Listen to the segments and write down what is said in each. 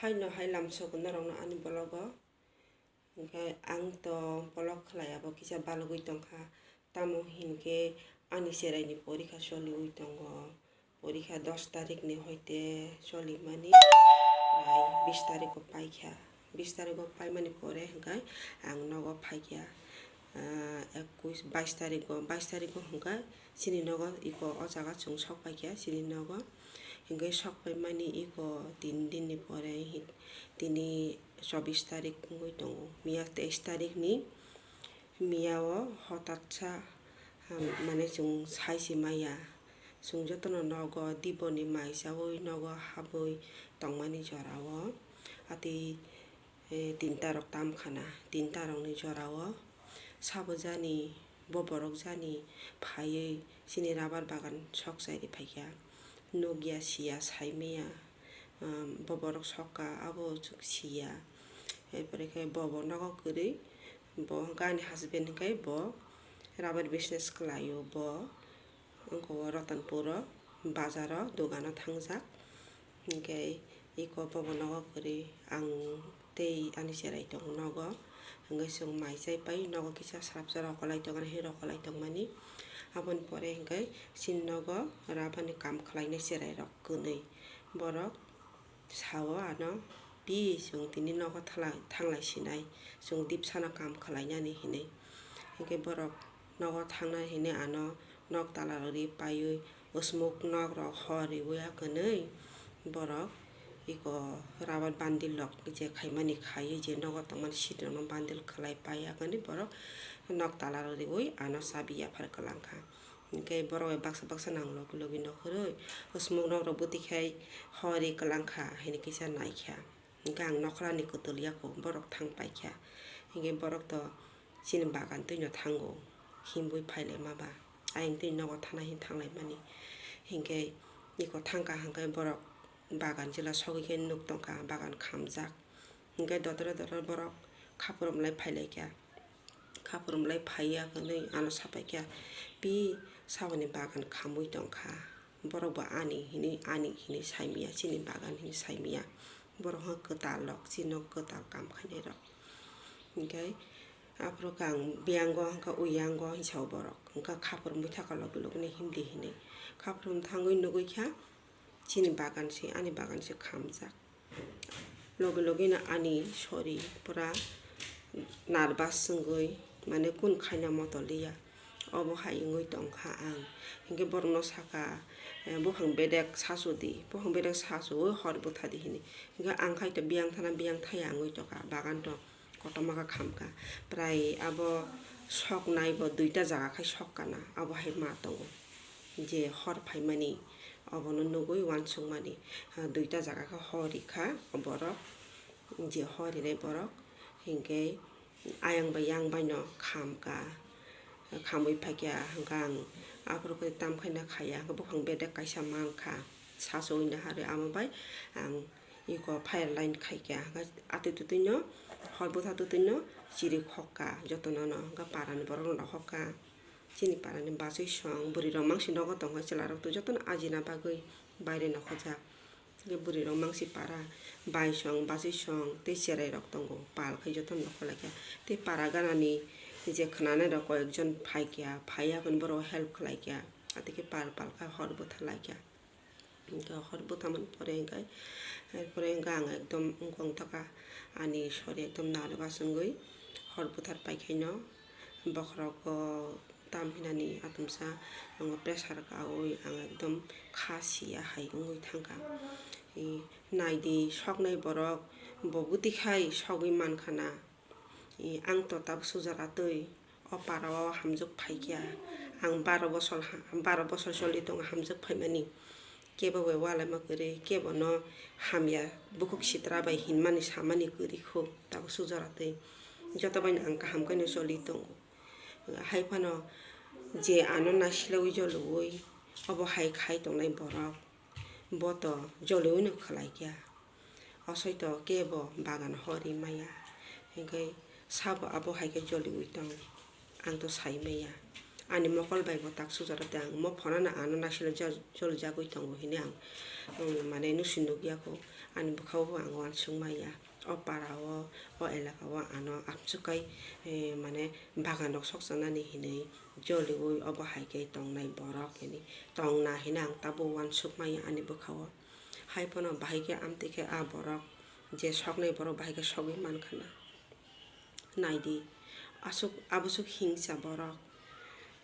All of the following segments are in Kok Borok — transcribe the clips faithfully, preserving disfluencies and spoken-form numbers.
Haino hai lamsogo norokno ani vlog o. Hwnkhe ang to vlog khlai abo kisa balogwi tongkha, tamo hinkhe ani cheraini porikha choliwi tongo. Porikha dos tarikni hoite cholimani, prai bis tariko paikha. Bis tariko paimani pore hwnkhe ang nogo phaikha, ah, ekush, bais tariko, bais tariko hwnkhe chini nogo iko o jaga chwng sok paikha chini nogo. Hwnkhe sok paimani iko tin dinni pore hi-, tini chobbish tarik wngwi tongo. Miya teis tarikni miya o hotatsa, ham, mane chwng sai se maya. Chwng jotono nogo diboni mai chaui nogo habwi tongmani jora o. Atwi, eh, tinta rok tam khana. Tinta rokni jora o sabo jani, bo borok jani phaiwi chini rabar bagan sok chai ri phaikha. Nukya, siya, saimaya, um, bo borok sokha, abo chwng siya. Erpore khe bo bo nogo kwrwi, bo hwnkhe ani husband hwnkhe bo rubber business khlaio, bo wngkha o Ratanpuro bazaro dogano thangjak. Hwnkhe iko bo bo nogo kwrwi ang tei ani cherai tongo nogo. Hwnkhe chwng mai chai pai nogo kisa srapsa rokolai tongmani, rokolai tongmani. Aboni pore hwnkhe chini nogo rabani kam khlainai cherai rok kwnwi. Borok sao ano, "Pi, chwng tini nogo thala-, thanglai sinai, chwng dipsano kam khlainani," hinwi. Hwnkhe borok nogo thangnai hinwi ano nok tala rwgwi paiwi, usmuk nok rok hor riwi akwnwi borok iko rabar bandil rok je khaimani khaiwi, je nogo tongmani seat rokno bandil khlai pai akwnwi borok nok tala rok riwi ano chabi yaphar kwlangkha. Hwnkhe borok bai baksa baksa nang logi logi nokhorwi, usmuk nok rok bwtwi khai hor ri kwlangkha hinwi kisa naikha. Hwnkhe ang nokhrani kwtwlya kho, borok thang paikha. Hwnkhe borok to chini bagan twino thango, himbwi phailaima ba. Ayang twi nogo thana hin thanglaimani. Hwnkhe iko thangkha hwnkhe borok bagan jila sogwi khe nuk tongkha, bagan khamjak. Hwnkhe dotore dotore borok khaprum lai phailaikha. Khaprum lai phaiya hwnwi ano sapaikha, "Pi, saboni bagan khamwi tongkha." Borok bo ani hinwi, ani hinwi saimaya, chini bagan hinwi saimaya. Borok hwn kwtal rok, chini nogo kwtal kam khainai rok. Hwnkhe aphuru khe ang biyango hwnkha, uyango hinwi sao borok. Hwnkha khaprum bwthaka logi logi no himdi hinwi. Khaprum thangwi nugwi kha, chini bagan se, ani bagan se khamjak. Logi logi no ani sori pura nervous wngwi, mane kun khaina moto liya. Obo hai wngwi tongkha ang. Hinkhe borokno saka, eh, buphang bedek sachodi, buphang bedek sachuwi hor bwthadi hinwi. Hinkhe ang khaito biyang thana biyang thaya wngwi tongkha, bagan rok kotorma khe khamkha. Prai abo soknai bo duita jaga khai sokkana, abo hai ma tongo. Je hor phaimani, obono nugwi uansukmani, ha, duita jaga khe hor rikha borok, je hor rinai borok, hinkhe ayang bai yang baino khamkha, khamwi phaikha, hwnkhe ang aphuru khe tamkhaina khaiya, hwnkhe buphang bedek kaisa mankha, sachuwi naharwi amo bai ang iko fire line khaikha, hwnkhe atwi twtwino hor bwtha twtwino chiri khokka jotono no, hwnkhe parani borok rok no hokka. Chini parani bachwi song, bwrwi rok mangsi nogo tongkha, chwla rok to jotono ajina bagwi baire nokhorjak. Hwnkhe bwrwi rok mangsi para bai song, bachwi song tei cherai rok tongo, pal khai jotono nokhorlaikha. Tei para ganani je khwnanai rok koyekjon phaikha, phaiya hwnwi borok help khlaikha, atwkhe pal pal khe hor bwtharlaikha. Hwnkhe hor bwtharmani pore hwnkhe, er pore hwnkhe ang ekdom wngkong thaka, ani sori ekdom nervous wngwi hor bwthar paikhaino bokhorok o tam hinani atomsa, ang pressure kaui ang ekdom kha siya hai wngwi thangkha. I, naidi soknai borok bo bwtwi khai sogwi mankha na. I, ang to tabuk sujak atwi o para o hamjwk phaikha. Ang baro bosor ha-, baro bosor choli tongo hamjwk phaimani. Kebo bai ualaima kwrwi, kebo no hamya bukhuk sitra bai hinmani samani kwrwi kho, tabuk sujak atwi. Joto bai no ang kaham khe no choli tongo. Hai phano je ano naislewi joliui obo hai khai tongnai borok, bo to joliui no khlai kha. Osoi to kebo bagan hor ri maya, hinkhe sabo abo hai khe joliui tong, ang to sai maya. Ani mokol bai bo tak sujaro tei ang mo phonano ano naisle jol-, jolijagwi tongo hini ang, um, mane nusi nukya kho. Ani bwkha-o bo ang uansuk maya. O para-o, o elaka-o ano amswk kai, eh, mane bagan rok sokchanani hinwi joliui obo hai khe tongnai borok hini tongna hino ang tabuk uansuk maya ani bwkha-o. Hai phano bahai khe amtwi khe a borok je soknai borok bahai khe sogwi mankha na. Naidi, aswk, aboswk hingsa borok.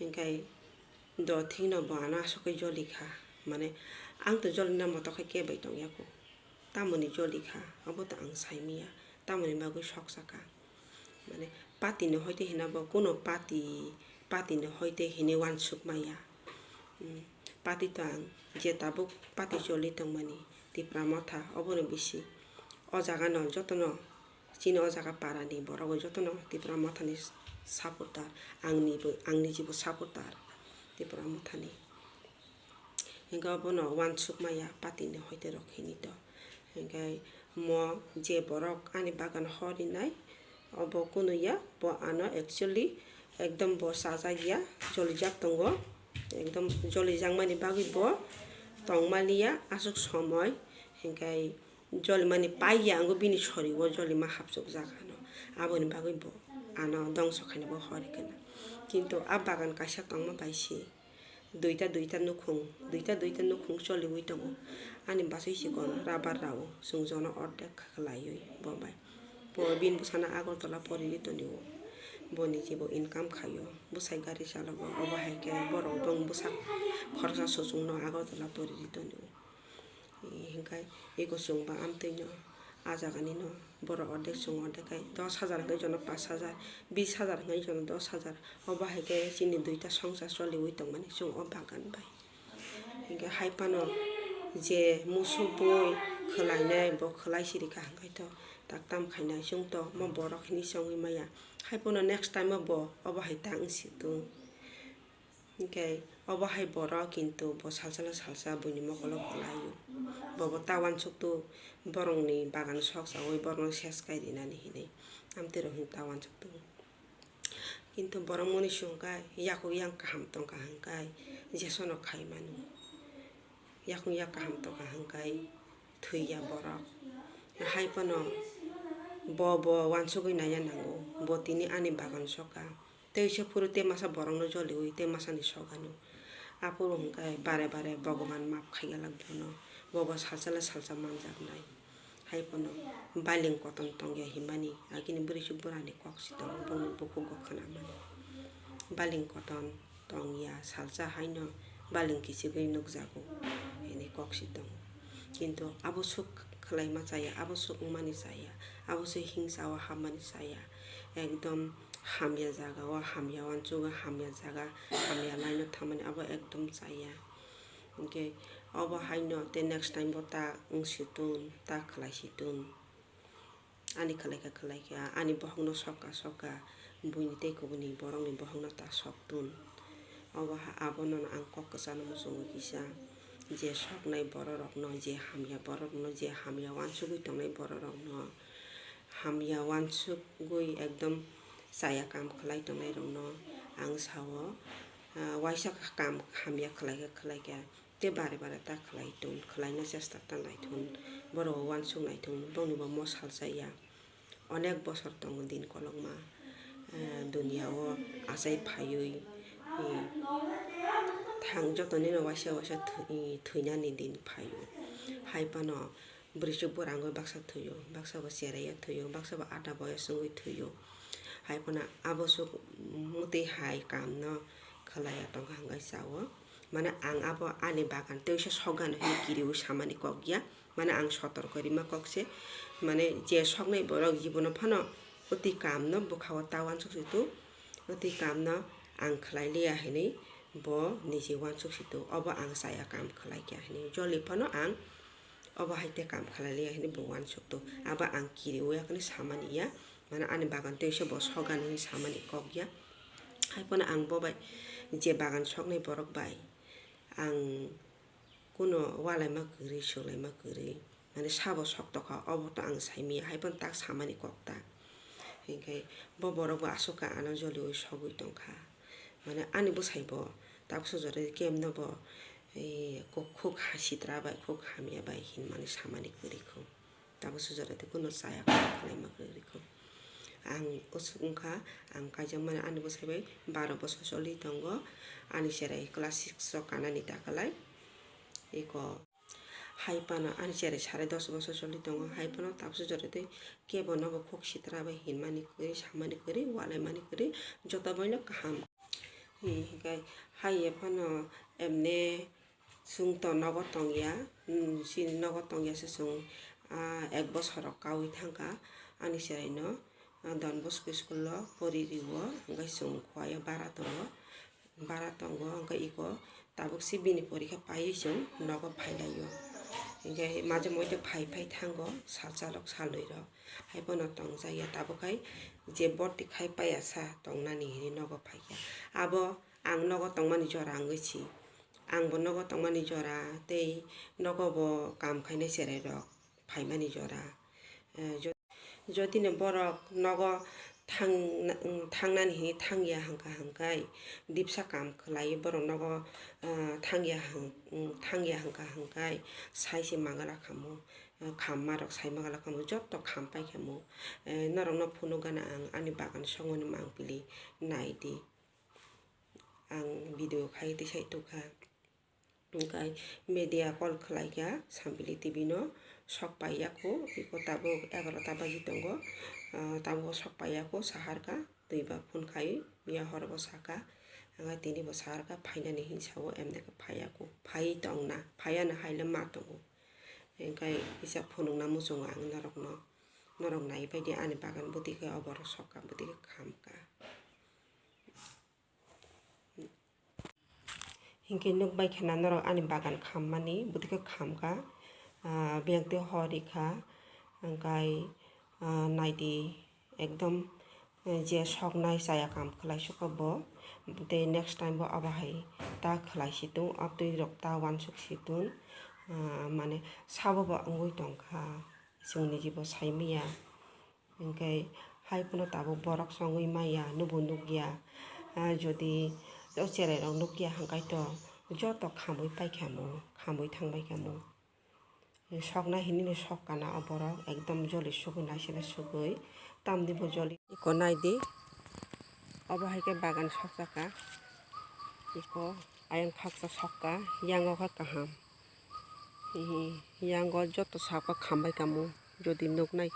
Hinkhe do thikno bo ano aswk khe jolikha. Mane, ang to jolina moto khe kebo tongya kho. Tamoni jolikha, obo to ang saimanya. Tamoni bagwi soksa kha. Mane, party ni hoite hina bo kuno party, party ni hoite hinwi uansuk maya. Hmm, party to ang je tabuk party choli tongmani Tipra Motha, obono bisi. O jaga no jotono Chini o jaga para ni borok jotono Tipra Motha ni supporter, ang ni bo, ang ni jibo supporter Tipra Motha ni. Hinkhe obono uansuk maya party ni hoite rok hini to. Hinkhe mo je borok ani bagan hor rinai, obo kunu ya, bo ano actually ekdom bo chajak ya, jolijak tongo, ekdom jolijak mani bagwi bo tongmaliya aswk somoi, hinkhe jolimani paiya, ango bini soriwo jolima hapsukjak ano. Aboni bagwi bo ano dongso khaina bo hor rikana. Kintu a bagan kaisa tongma bai se duita duita nukhung, duita duita nukhung choliwi tongo. Ani bachwi chikon rabar rao chwng jono ordek khlaiwi bo bai. Bo bini bwsano Agartala poriwi tonio. Bo ni jibo income khaio. Bwsai gari chalogo. Obo hai khe borok bong bwsak khoroksa suchungno Agartala poriwi tonio. Hinkhe eko chwngba amtwino a jaganino borok ordek chwng ordek khai dos hajar hinkhe jono pash hajar, bis hajar hinkhe jono dos hajar. Obo hai khe chini duita songsar choliwi tongmani chwng o bagan bai. Hinkhe hai phano je musuk bui khwlainai bo khwlai sirikha hinkhe to tak tam khainai chwng to mo borok hinwi chongwi maya. Hai phano next time o bo obo hai ta wngsi tung. Hinkhe obo hai borok kintu bo salsa na salsa buini mokolo kwlaio. Bobo ta uansuktu borokni bagan sok chaui borokno ses kai rinani hinwi. Amtwi rok hinwi ta uansuktu. Kintu borok moni songkha yakuk yang kaham tongkha hwnkhai jesono khai mano. Yakung yak kaham tongkha hwnkhai thwiya borok. Hai phano bo, bo uansugwi naiya nango. Bo tini ani bagan sokha. Teisa phuru te masa borokno joliui te masani sogano. Aphuru hwnkhai bare bare Bhogoban map khaiya lak bono. Bo bo salsa le salsa manjaknai. Hai phano bailing koton tongya himani, agini bwrwi chuk bwrani kok si tongo, bongni bukhuk go khwnamani. Bailing koton tongya, salsa haino bailing kichigwi nukjago, hini kok si tongo. Kintu abo suk khwlaima chaya, abo suk wngmani chaya, abo se hingsa o hapmani chaya, ekdom hamya jaga o hamya uansuk o hamya jaga, hamya line o thangmani abo ekdom chaya. Hinkhe obo haino tei next time bo ta wngsi tun, ta khwlaisi tun. Ani khwlaikha khwlaikha, ani bohokno sokha sokha, buini tei kubuni borokni bohokno ta sok tun. Obo ha, abono ang kok kwchangno muchungo kisa, je soknai bororokno, je hamya bororokno, je hamya uansugwi tongnai bororokno, hamya uansugwi ekdom chaya kam khwlai tongnairokno ang sao, ah, waisa kam hamya khwlaikha khwlaikha. Tei bare bare ta khwlai tun, khwlaina chesta ta nai thun, borok uansuk nai thun, bongni bo mo salsa ya. Onek bosor tongo din kolokma, eh, dunia o achai phaiwi, eh, thang joto nino waisa waisa thwi-, eh, thwinani din phaiwi. Hai phano bwrwi chuk bwrangwi baksa thwio, baksa bo cherai ya thwio, baksa bo ada boyos wngwi thwio. Hai phano abo chuk mwtwi hai kam no khwlai ya tongkha hwnkhai sao. Mane ang abo ani bagan tei uisa sokgano hinwi kiriui samani kok ya. Mane ang sotorko rima kok se. Mane je soknai borok jibono phano oti kamno bwkha-o ta uansuk si tu. Oti kamno ang khwlai liya hinwi bo niji uansuk si tu. Obo ang chaya kam khwlai kha hinwi. Joli phano ang obo hai te kam khwlai liya hinwi bo uansuk tu. Abo ang kiriui ya khe samani ya. Mane ani bagan tei uisa bo sokgano hinwi samani kok ya. Hai phano ang bo bai je bagan soknai borok bai ang kuno walaima kwrwi, swlaima kwrwi, mane sabo sok tokha, obo to ang saimanya, hai phano tak samani kok ta. Hinkhe bo borok bo aswk kha ano joliui sogwi tongkha. Mane ani bwsai bo tabuksa jora kemno bo, Ei, kok-, khuk ha sitra bai, khuk hamya bai hinmani samani kwrwi kho. Tabuk sujore tei kuno chaya kok khlaima kwrwi kho. Ang usuk wngkha, ang kaijakmani ani bwsai bai baro bosor choli tongo. Ani cherai class six o kanani takalai. Eko hai phano ani cherai sare dos bosor choli tongo. Hai phano tabuk sujore tei kebo nogo khuk sitra bai hinmani kwrwi, samani kwrwi, walaimani kwrwi, joto boino kaham. Hinkhe hai phano emne chwng to nogo tongya, hmm, chini nogo tongya se chwng, ah, ek bosor rok kaui thangkha ani cheraino, ah, Don Bosco school o pori rio, hwnkhe chwng khuaio bara tongo, bara tongo, hwnkhe iko tabuk se bini porikha paiwi chwng nogo phailaio. Hinkhe majhe moite phai phai thango salsa rok salnwi rok. Hai phano tongjakya tabuk hai je borti khai paiya sa tongnani hinwi nogo phaikha. Abo ang nogo tongmani jora wngwi si. Ang bo nogo tongmani jora tei nogo bo kam khainai cherai rok phaimani jora. Eh, jo-, jodi no borok nogo thang-, thangnani hinwi thangya hwnkha hwnkhe dipsa kam khlaiwi borok nogo, eh, thangya hwng-, thangya hwnkha hwnkhe sai se magala khamu. Khamma rok sai magala khamu, jotto kham pai khamu. Eh, norok no phunuk gana ang ani bagan songoni mangpili nai di. Ang video khai tei sai tukha. Hwnkhe media call khlai kha Sampili T V no, sok pai ya kho, iko tabuk egarota baji tongo. Ah, tabuk sok pai ya kho, sahar kha, twi ba phone khai, miya hor bo saka. Hwnkhe tini bo sahar kha, phainani hinsa o, emne khe phai ya kho, phai tong na, phai ya no hai le ma tongo. Hwnkhe kisa phunukna muchungo ang norokno. Norok nai bai di ani bagan bwtwi khe oborok sokha bwtwi khe khamkha. Hinkhe nukbai khena norok ani bagan khammani bwtwi khe khamkha. Ah, biyang twi hor rikha. Hwnkhe, ah, naidi. Ekdom, eh, je soknai chaya kam khlai sukha bo, tei next time bo abo hai ta khlai si tung, abtwi rok ta uansuk si tung, ah, mane sabo bo wngwi tongkha, chwngni jibo saimanya. Hinkhe hai phano tabuk borok songwi manya, nubo nukya, ah, jodi o cherai rok nukya hwnkhe to joto khamwi paikha mo, khamwi thangbai kha mo. Soknai hinwi no sok kana o borok, ekdom joli sugwi naisile sugwi, tamni bo joli. Iko nai di, obo hai khe bagan sokjak kha, iko ayang khaksa sokka, yango khe kaham. Hihi, yango joto sakpa khambai kamo, jodi nuknai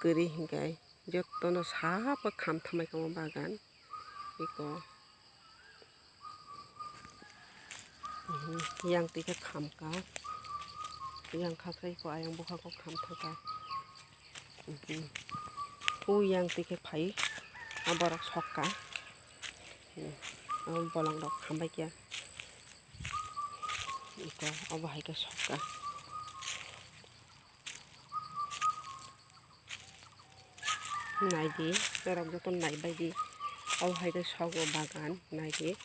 kwrwi hinkhe jotono sakpa kham thambai kamo bagan, iko. Mhm, yang twi khe khamka. Yang khaksa iko ayang bwkha kok kham thangka. Mhm. O yang twi khe phai. A borok sokka. Hmm. O bolong rok khambai kya. Iko obo hai khe sokka. Naidi, norok joto naibaidi. Obo hai khe sogo bagan, naidi.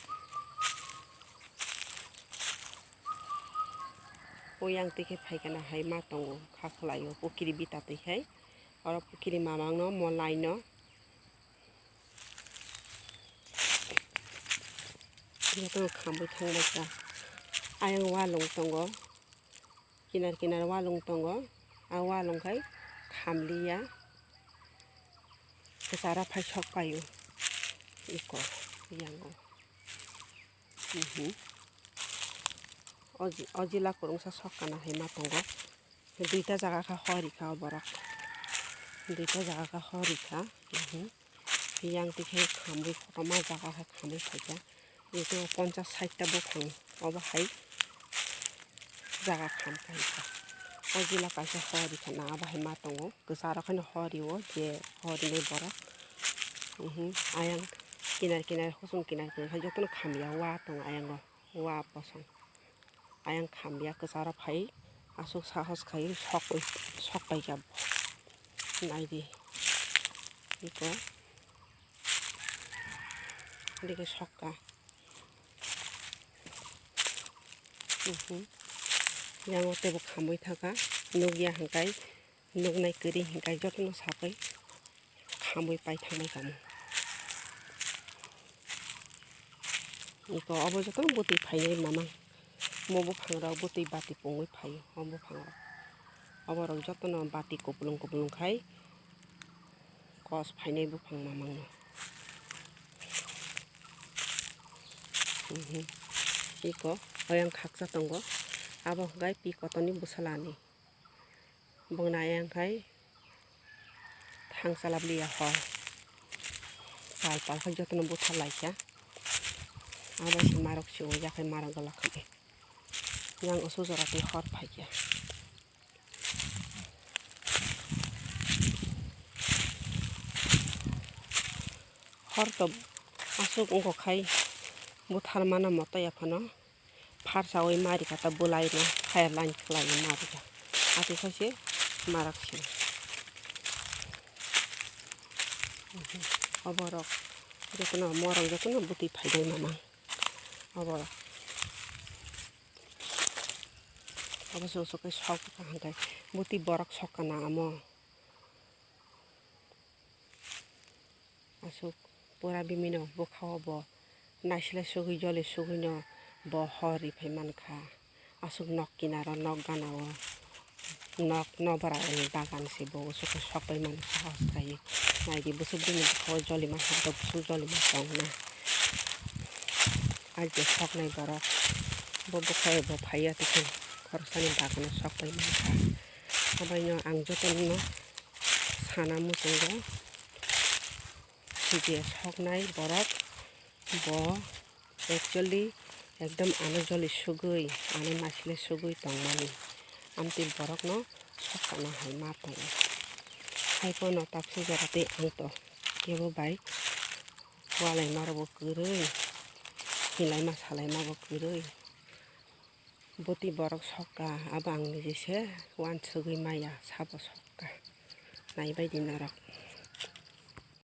O yang twi khe phaikana hai ma tongo, kha khwlaio, pukiri bita twi khai. Oro pukiri mamangno, molaino. Jotono khamwi thangbaikha. Ayang walung tongo. Kinar kinar walung tongo. A walung khai khamliya. Kwcharo phai sok paio. Iko yango. Mhm. O ji-, o jila kwrwngsa sok kana hai ma tongo. Duita jaga kha hor rikha o borok. Duita jaga kha hor rikha. Mhm. Yang twi khe khamwi kotorma jaga khe khamwi phaikha. Ito ponchas sait ta buphang obo hai jaga kham kha hikha. O jila kaisa hor rikha na abo hai ma tongo. Kwcharo kheno hor rio je hor rinai borok. Mhm. Ayang kinar kinar husung kinar kinar hai jotono khamya wa tongo ayango. Wa bosong. Ayang khamya kwcharo phai aswk sahos khai sokwi sokpaikha bo. Naidi. Iko. Dike sokka. Mhm. Yango teibo khamwi thangkha. Nukya hwnkhe nuknai kwrwi hwnkhe jotono sapai khamwi pai thangbai kamo. Iko obo jotono bwtwi phainai mamang. Mo buphang rok bwtwi bati pungwi phaio o buphang rok. Obo rok jotono bati kupulung kupulung khai kos phainai buphang mamang no. Mhm. Iko oyang khaksa tongo. Abo hwnkhe pi kotorni bwsala ni. Bwngna ayang khai thang chalap liya hor. Pal pal khai jotono buthar laikha. Abo se marok se o yakhai marok gola khabai. Yang usu jora tei hor phaikha. Hor to aswk wngkha khai buthar mano moto ya phano. Pharsawi marika ta bwlaino haya line khlaiwi marika. Ati khaise marak se. Oborok jotono morok jotono bwtwi phaidai mamang. Oborok. Obo se usuk khe sok hwnkhe bwtwi borok sok kana amo. Aswk pura bimino bwkha o bo naisle sugwi joli sugwino bo hor riphai mankha. Aswk nok kinaro nok gana o nok nokbara ni bagan se bo usuk khe sokbai mani sahos kaiwi. Naidi bwswk bini bwkha o jolima hor do bwswk jolima tongna. Aje soknai borok bo bwkha o bo phaiya tei khoroksa ni bagan o sokbai mankha. Abaino ang jotono sana muchungo. Je soknai borok bo actually ekdom ano joli sugwi, ano naisle sugwi tongmani. Amtwi borokno sok kana hai ma tongo. Haiphano tabuk jora tei ang to kebo bai walai ma rokbo kwrwi, hinlai ma salai ma bo kwrwi. Bwtwi borok sokka, abo ang niji se uansugwi maya, sabo sokka. Naibaidi norok.